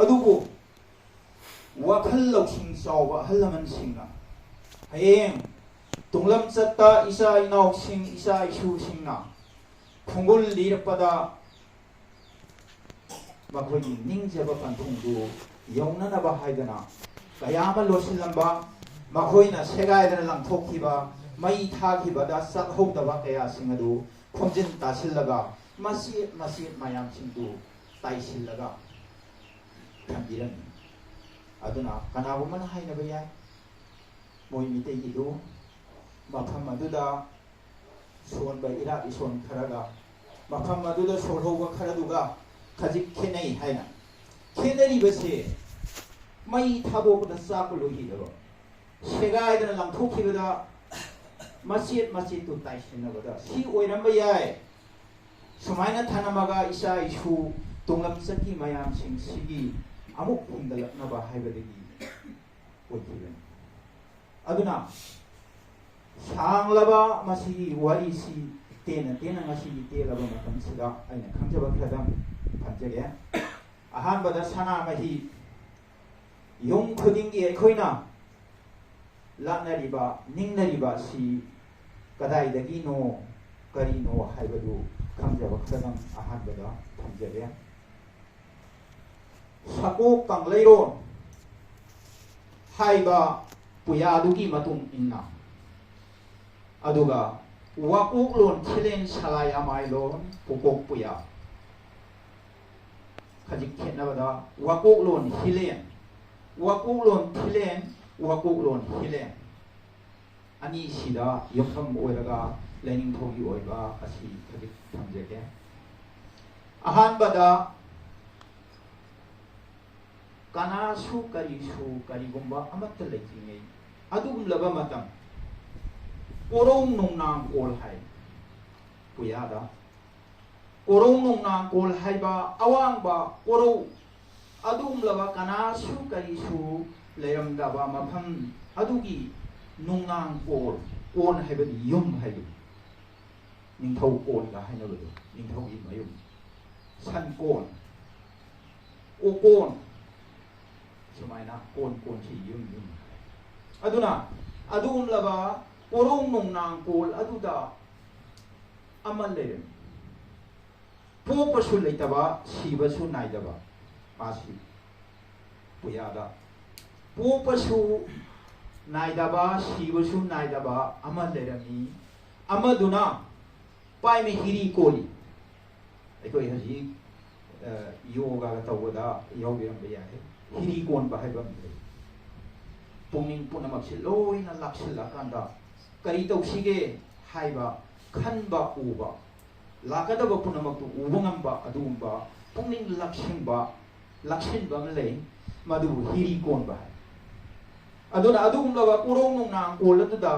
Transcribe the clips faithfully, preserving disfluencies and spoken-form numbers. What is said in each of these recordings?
ꯑꯗꯨꯕꯨ ꯋꯥꯈꯜ ꯂꯧꯁꯤꯡ ꯆꯥꯎꯕ ꯑꯍꯜ ꯂꯃꯟꯁꯤꯡꯅ ꯍꯌꯦꯡ ꯇꯨꯡꯂꯝꯆꯠꯇ ꯏꯆꯥ ꯏꯅꯥꯎꯁꯤꯡ, ꯏꯆꯥ ꯏꯁꯨꯁꯤꯡꯅ ꯈꯣꯡꯒꯨꯜ ꯂꯤꯔꯛꯄꯗ ꯃꯈꯣꯏꯒꯤ ꯅꯤꯡꯖꯕ ꯄꯟꯊꯨꯡꯗꯨ ꯌꯧꯅꯅꯕ ꯍꯥꯏꯗꯅ ꯀꯌꯥ ꯑꯃ ꯂꯣꯠꯁꯤꯜꯂꯝꯕ, ꯃꯈꯣꯏꯅ ꯁꯦꯒꯥꯏꯗꯅ ꯂꯪꯊꯣꯛꯈꯤꯕ, ꯃꯩ ꯊꯥꯈꯤꯕꯗ ꯆꯠꯍꯧꯗꯕ ꯀꯌꯥꯁꯤꯡ ꯑꯗꯨ ꯈꯣꯝꯖꯤꯟ ꯇꯥꯁꯤꯜꯂꯒ ꯃꯆꯦꯠ ꯃꯆꯦꯠ ꯃꯌꯥꯝꯁꯤꯡꯗꯨ ꯇꯥꯏꯁꯤꯜꯂꯒ ꯊꯝꯕꯤꯔꯝꯃꯤ꯫ ꯑꯗꯨꯅ ꯀꯅꯥꯒꯨꯝꯕꯅ ꯍꯥꯏꯅꯕ ꯌꯥꯏ, ꯃꯣꯏ ꯃꯤꯇꯩꯒꯤꯗꯨ ꯃꯐꯝ ꯑꯗꯨꯗ ꯁꯣꯟꯕ ꯏꯔꯥꯠ ꯏꯁꯣꯟ ꯈꯔꯒ, ꯃꯐꯝ ꯑꯗꯨꯗ ꯁꯣꯜꯍꯧꯕ ꯈꯔꯗꯨꯒ ꯈꯖꯤꯛ ꯈꯦꯠꯅꯩ ꯍꯥꯏꯅ꯫ ꯈꯦꯠꯅꯔꯤꯕꯁꯦ ꯃꯩ ꯊꯥꯗꯣꯛꯄꯗ ꯆꯥꯛꯄ ꯂꯣꯏꯈꯤꯗꯕ, ꯁꯦꯒꯥꯏꯗꯅ ꯂꯪꯊꯣꯛꯈꯤꯕꯗ ꯃꯆꯦꯠ ꯃꯆꯦꯠꯇꯨ ꯇꯥꯏꯁꯤꯟꯅꯕꯗ ꯁꯤ ꯑꯣꯏꯔꯝꯕ ꯌꯥꯏ꯫ ꯁꯨꯃꯥꯏꯅ ꯊꯅꯝꯃꯒ ꯏꯆꯥ ꯏꯁꯨ ꯇꯨꯡꯂꯝꯆꯠꯀꯤ ꯃꯌꯥꯝꯁꯤꯡ ꯁꯤꯒꯤ ꯑꯃꯨꯛ ꯍꯨꯟꯗꯂꯛꯅꯕ ꯍꯥꯏꯕꯗꯒꯤ ꯑꯣꯏꯈꯤꯕꯅꯤ꯫ ꯑꯗꯨꯅ ꯁꯥꯡꯂꯕ ꯃꯁꯤꯒꯤ ꯋꯥꯔꯤꯁꯤ ꯇꯦꯟꯅ ꯇꯦꯟꯅ ꯉꯁꯤꯒꯤ ꯇꯦꯜꯂꯕ ꯃꯇꯝꯁꯤꯗ ꯑꯩꯅ ꯈꯪꯖꯕ ꯈꯔꯗꯪ ꯊꯝꯖꯒꯦ꯫ ꯑꯍꯥꯟꯕꯗ ꯁꯅꯥꯃꯍꯤ ꯌꯨꯝ ꯈꯨꯗꯤꯡꯒꯤ ꯑꯩꯈꯣꯏꯅ ꯂꯥꯠꯅꯔꯤꯕ, ꯅꯤꯡꯅꯔꯤꯕ ꯑꯁꯤ ꯀꯗꯥꯏꯗꯒꯤꯅꯣ, ꯀꯔꯤꯅꯣ ꯍꯥꯏꯕꯗꯨ ꯈꯪꯖꯕ ꯈꯔꯗꯪ ꯑꯍꯥꯟꯕꯗ ꯊꯝꯖꯒꯦ꯫ ꯁꯀꯣꯛ ꯀꯪꯂꯩꯔꯣꯟ ꯍꯥꯏꯕ ꯄꯨꯌꯥꯗꯨꯒꯤ ꯃꯇꯨꯡ ꯏꯟꯅ, ꯑꯗꯨꯒ ꯋꯥꯀꯣꯛꯂꯣꯟ ꯊꯤꯂꯦꯟ ꯁꯂꯥꯏ ꯑꯃꯥꯏꯂꯣꯟ ꯄꯨꯀꯣꯛ ꯄꯨꯌꯥ꯫ ꯈꯖꯤꯛ ꯈꯦꯠꯅꯕꯗ ꯋꯥꯀꯣꯛꯂꯣꯟ ꯍꯤꯂꯦꯟ, ꯋꯥꯀꯣꯛꯂꯣꯟ ꯊꯤꯂꯦꯟ, ꯋꯥꯀꯣꯛꯂꯣꯟ ꯍꯤꯂꯦꯟ ꯑꯅꯤꯁꯤꯗ ꯌꯨꯝꯐꯝ ꯑꯣꯏꯔꯒ ꯂꯥꯏꯅꯤꯡꯊꯧꯒꯤ ꯑꯣꯏꯕ ꯑꯁꯤ ꯈꯖꯤꯛ ꯊꯝꯖꯒꯦ꯫ ꯑꯍꯥꯟꯕꯗ ꯀꯅꯥꯁꯨ ꯀꯔꯤꯁꯨ ꯀꯔꯤꯒꯨꯝꯕ ꯑꯃꯠꯇ ꯂꯩꯇ꯭ꯔꯤꯉꯩ ꯑꯗꯨꯒꯨꯝꯂꯕ ꯃꯇꯝ, ꯀꯣꯔꯧ ꯅꯣꯡꯅꯥꯡ ꯀꯣꯜ ꯍꯥꯏ ꯄꯨꯌꯥꯗ꯫ ꯀꯣꯔꯧ ꯅꯣꯡꯅꯥꯡ ꯀꯣꯜ ꯍꯥꯏꯕ ꯑꯋꯥꯡꯕ ꯀꯣꯔꯧ, ꯑꯗꯨꯒꯨꯝꯂꯕ ꯀꯅꯥꯁꯨ ꯀꯔꯤꯁꯨ ꯂꯩꯔꯝꯗꯕ ꯃꯐꯝ ꯑꯗꯨꯒꯤ ꯅꯣꯡꯅꯥꯡ ꯀꯣꯜ, ꯀꯣꯟ ꯍꯥꯏꯕꯗꯤ ꯌꯨꯝ ꯍꯥꯏꯕꯅꯤ꯫ ꯅꯤꯡꯊꯧ ꯀꯣꯟꯒ ꯍꯥꯏꯅꯕꯗꯣ, ꯅꯤꯡꯊꯧꯒꯤ ꯃꯌꯨꯝ, ꯁꯟ ꯀꯣꯟ, ꯑꯣꯀꯣꯟ, ꯀꯣꯟ ꯀꯣꯟꯁꯤ ꯌꯨꯝ ꯌꯨꯝ꯫ ꯑꯗꯨꯅ ꯑꯗꯨꯒꯨꯝꯂꯕ ꯄꯣꯔꯣꯡ ꯅꯣꯡꯅꯥꯡ ꯀꯣꯜ ꯑꯗꯨꯗ ꯑꯃ ꯂꯩꯔꯝꯃꯤ꯫ ꯄꯣꯛꯄꯁꯨ ꯂꯩꯇꯕ, ꯁꯤꯕꯁꯨ ꯅꯥꯏꯗꯕ, ꯃꯥꯁꯤ ꯄꯨꯌꯥꯗ ꯄꯣꯛꯄꯁꯨ ꯅꯥꯏꯗꯕ, ꯁꯤꯕꯁꯨ ꯅꯥꯏꯗꯕ ꯑꯃ ꯂꯩꯔꯝꯃꯤ꯫ ꯑꯃꯗꯨꯅ ꯄꯥꯏꯃꯤ ꯍꯤꯔꯤ ꯀꯣꯜꯂꯤ꯫ ꯑꯩꯈꯣꯏ ꯍꯧꯖꯤꯛ, ꯑ, ꯌꯣꯒꯥꯒ ꯇꯧꯕꯗ ꯌꯥꯎꯕꯤꯔꯝꯕ ꯌꯥꯏ꯫ ꯍꯤꯔꯤ ꯀꯣꯟꯕ ꯍꯥꯏꯕ ꯑꯃ ꯂꯩ꯫ ꯄꯨꯛꯅꯤꯡ ꯄꯨꯝꯅꯃꯛꯁꯦ ꯂꯣꯏꯅ ꯂꯥꯛꯁꯤꯜꯂꯀꯥꯟꯗ ꯀꯔꯤ ꯇꯧꯁꯤꯒꯦ ꯍꯥꯏꯕ ꯈꯟꯕ ꯎꯕ, ꯂꯥꯛꯀꯗꯕ ꯄꯨꯝꯅꯃꯛꯇꯨ ꯎꯕ ꯉꯝꯕ ꯑꯗꯨꯒꯨꯝꯕ ꯄꯨꯛꯅꯤꯡ ꯂꯥꯛꯁꯤꯟꯕ, ꯂꯥꯛꯁꯤꯟꯕ ꯑꯃ ꯂꯩ꯫ ꯃꯗꯨꯕꯨ ꯍꯤꯔꯤ ꯀꯣꯟꯕ ꯍꯥꯏ꯫ ꯑꯗꯨꯅ ꯑꯗꯨꯒꯨꯝꯂꯕ ꯄꯣꯔꯣꯡ ꯅꯣꯡꯅꯥꯡ ꯀꯣꯜ ꯑꯗꯨꯗ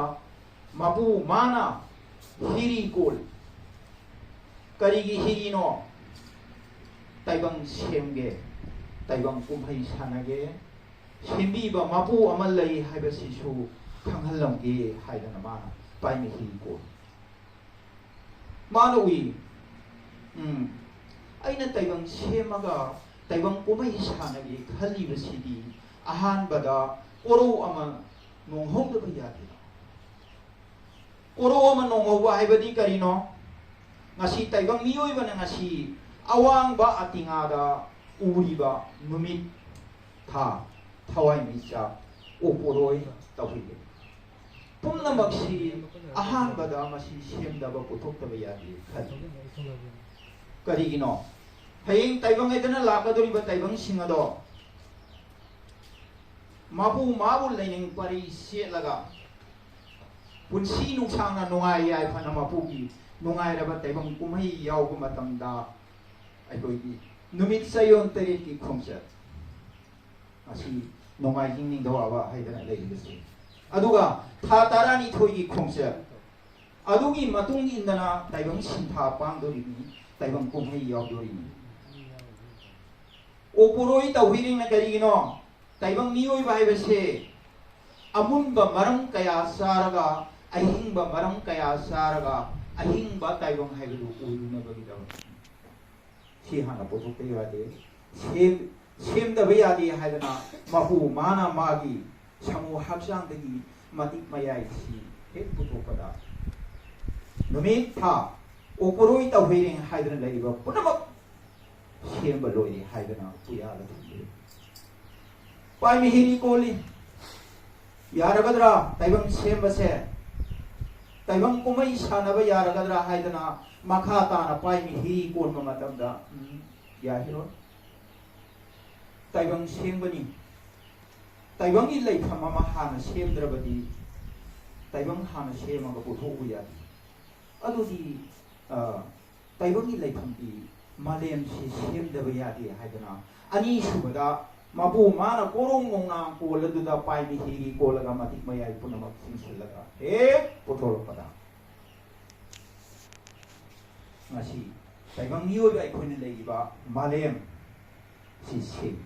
ꯃꯄꯨ ꯃꯥꯅ ꯍꯤꯔꯤ ꯀꯣꯜ꯫ ꯀꯔꯤꯒꯤ ꯍꯤꯔꯤꯅꯣ? ꯇꯥꯏꯕꯪ ꯁꯦꯝꯒꯦ, ꯇꯥꯏꯕꯪ ꯀꯨꯝꯍꯩ ꯁꯥꯟꯅꯒꯦ, ꯁꯦꯝꯕꯤꯕ ꯃꯄꯨ ꯑꯃ ꯂꯩ ꯍꯥꯏꯕꯁꯤꯁꯨ ꯈꯪꯍꯜꯂꯝꯒꯦ ꯍꯥꯏꯗꯅ ꯃꯥꯅ ꯄꯥꯏꯃꯤ ꯍꯤꯔꯤ ꯀꯣꯜ꯫ ꯃꯥꯅ ꯎꯏ, ꯎꯝ, ꯑꯩꯅ ꯇꯥꯏꯕꯪ ꯁꯦꯝꯃꯒ ꯇꯥꯏꯕꯪ ꯀꯨꯝꯍꯩ ꯁꯥꯟꯅꯒꯦ ꯈꯜꯂꯤꯕꯁꯤꯗꯤ ꯑꯍꯥꯟꯕꯗ ꯀꯣꯔꯧ ꯑꯃ ꯅꯣꯡꯍꯧꯗꯕ ꯌꯥꯗꯦ꯫ ꯀꯣꯔꯧ ꯑꯃ ꯅꯣꯡꯍꯧꯕ ꯍꯥꯏꯕꯗꯤ ꯀꯔꯤꯅꯣ? ꯉꯁꯤ ꯇꯥꯏꯕꯪ ꯃꯤꯑꯣꯏꯕꯅ ꯉꯁꯤ ꯑꯋꯥꯡꯕ ꯑꯇꯤꯉꯥꯗ ꯎꯔꯤꯕ ꯅꯨꯃꯤꯠ, ꯊꯥ, ꯊꯋꯥꯏꯃꯤꯆꯥꯛ, ꯎꯄꯨꯔꯣꯏ ꯇꯧꯍꯩꯗꯦ꯫ ꯄꯨꯝꯅꯃꯛꯁꯤ ꯑꯍꯥꯟꯕꯗ ꯃꯁꯤ ꯁꯦꯝꯗꯕ ꯄꯨꯊꯣꯛꯇꯕ ꯌꯥꯗꯦ ꯈꯜꯂꯤ꯫ ꯀꯔꯤꯒꯤꯅꯣ? ꯍꯌꯦꯡ ꯇꯥꯏꯕꯪ ꯍꯥꯏꯗꯅ ꯂꯥꯛꯀꯗꯧꯔꯤꯕ ꯇꯥꯏꯕꯪꯁꯤꯡ ꯑꯗꯣ ꯃꯄꯨ ꯃꯥꯕꯨ ꯂꯩꯅꯤꯡ ꯄꯔꯤ ꯁꯦꯠꯂꯒ ꯄꯨꯟꯁꯤ ꯅꯨꯡꯁꯥꯡꯅ ꯅꯨꯡꯉꯥꯏ ꯌꯥꯏꯐꯅ ꯃꯄꯨꯒꯤ ꯅꯨꯡꯉꯥꯏꯔꯕ ꯇꯥꯏꯕꯪ ꯀꯨꯝꯍꯩ ꯌꯥꯎꯕ ꯃꯇꯝꯗ ꯑꯩꯈꯣꯏꯒꯤ ꯅꯨꯃꯤꯠ ꯆꯌꯣꯜ ꯇꯔꯦꯠꯀꯤ ꯈꯣꯡꯆꯠ ꯑꯁꯤ ꯅꯣꯡꯃꯥꯏꯖꯤꯡ ꯅꯤꯡꯊꯧꯀꯥꯕ ꯍꯥꯏꯗꯅ ꯂꯩꯔꯤꯕꯁꯦ꯫ ꯑꯗꯨꯒ ꯊꯥ ꯇꯔꯥꯅꯤꯊꯣꯏꯒꯤ ꯈꯣꯡꯆꯠ ꯑꯗꯨꯒꯤ ꯃꯇꯨꯡ ꯏꯟꯗꯅ ꯇꯥꯏꯕꯪ ꯁꯤꯟꯊꯥ ꯄꯥꯡꯗꯣꯔꯤꯕꯅꯤ, ꯇꯥꯏꯕꯪ ꯀꯨꯝꯍꯩ ꯌꯥꯎꯗꯣꯔꯤꯕꯅꯤ꯫ ꯑꯣꯄꯣꯔꯣꯏ ꯇꯧꯕꯤꯔꯤꯅ ꯀꯔꯤꯒꯤꯅꯣ? ꯇꯥꯏꯕꯪ ꯃꯤꯑꯣꯏꯕ ꯍꯥꯏꯕꯁꯦ ꯑꯃꯨꯟꯕ ꯃꯔꯝ ꯀꯌꯥ ꯆꯥꯔꯒ, ꯑꯍꯤꯡꯕ ꯃꯔꯝ ꯀꯌꯥ ꯆꯥꯔꯒ, ꯑꯍꯤꯡꯕ ꯇꯥꯏꯕꯪ ꯍꯥꯏꯕꯗꯨ ꯑꯣꯏꯔꯨꯅꯕꯒꯤꯗꯃꯛ꯫ ꯁꯤ ꯍꯥꯟꯅ ꯄꯨꯊꯣꯛꯄ ꯌꯥꯗꯦ꯫ ꯁꯦꯝ-, ꯁꯦꯝꯗꯕ ꯌꯥꯗꯦ ꯍꯥꯏꯗꯅ ꯃꯄꯨ ꯃꯥꯅ ꯃꯥꯒꯤ ꯁꯥꯃꯨ ꯍꯛꯆꯥꯡꯗꯒꯤ ꯃꯇꯤꯛ ꯃꯌꯥꯏꯁꯤ ꯍꯦꯛ ꯄꯨꯊꯣꯛꯄꯗ, ꯅꯨꯃꯤꯠ ꯊꯥ ꯑꯣꯛꯄꯔꯣꯏ ꯇꯧꯍꯩꯔꯦꯡ ꯍꯥꯏꯗꯅ ꯂꯩꯔꯤꯕ ꯄꯨꯝꯅꯃꯛ ꯁꯦꯝꯕ ꯂꯣꯏꯔꯦ ꯍꯥꯏꯗꯅ ꯎꯌꯥꯗ ꯊꯝꯂꯦ꯫ ꯄꯥꯏꯃꯤ ꯍꯤꯔꯤ ꯀꯣꯜꯂꯤ꯫ ꯌꯥꯔꯒꯗ꯭ꯔꯥ ꯇꯥꯏꯕꯪ ꯁꯦꯝꯕꯁꯦ? ꯇꯥꯏꯕꯪ ꯀꯨꯝꯍꯩ ꯁꯥꯟꯅꯕ ꯌꯥꯔꯒꯗ꯭ꯔꯥ ꯍꯥꯏꯗꯅ ꯃꯈꯥ ꯇꯥꯅ ꯄꯥꯏꯃꯤ ꯍꯤꯔꯤ ꯀꯣꯟꯕ ꯃꯇꯝꯗ, ꯎꯝ, ꯌꯥꯈꯤꯔꯣꯏ꯫ ꯇꯥꯏꯕꯪ ꯁꯦꯝꯕꯅꯤ꯫ ꯇꯥꯏꯕꯪꯒꯤ ꯂꯩꯐꯝ ꯑꯃ ꯍꯥꯟꯅ ꯁꯦꯝꯗ꯭ꯔꯕꯗꯤ ꯇꯥꯏꯕꯪ ꯍꯥꯟꯅ ꯁꯦꯝꯃꯒ ꯄꯨꯊꯣꯛꯄ ꯌꯥꯗꯦ꯫ ꯑꯗꯨꯗꯤ, ꯑ, ꯇꯥꯏꯕꯪꯒꯤ ꯂꯩꯐꯝꯗꯤ ꯃꯥꯂꯦꯝꯁꯤ ꯁꯦꯝꯗꯕ ꯌꯥꯗꯦ ꯍꯥꯏꯗꯅ ꯑꯅꯤꯁꯨꯕꯗ ꯃꯄꯨ ꯃꯥꯅ ꯀꯣꯔꯣꯡ ꯅꯣꯡꯅꯥꯡ ꯀꯣꯜ ꯑꯗꯨꯗ ꯄꯥꯏꯕꯤ ꯍꯤꯒꯤ ꯀꯣꯜꯂꯒ ꯃꯇꯤꯛ ꯃꯌꯥꯏ ꯄꯨꯝꯅꯃꯛ ꯆꯤꯡꯁꯤꯜꯂꯒ ꯍꯦꯛ ꯄꯨꯊꯣꯔꯛꯄꯗ ꯉꯁꯤ ꯇꯥꯏꯕꯪ ꯃꯤꯑꯣꯏꯕ ꯑꯩꯈꯣꯏꯅ ꯂꯩꯔꯤꯕ ꯃꯥꯂꯦꯝ ꯁꯤ ꯁꯦꯝꯃꯤ꯫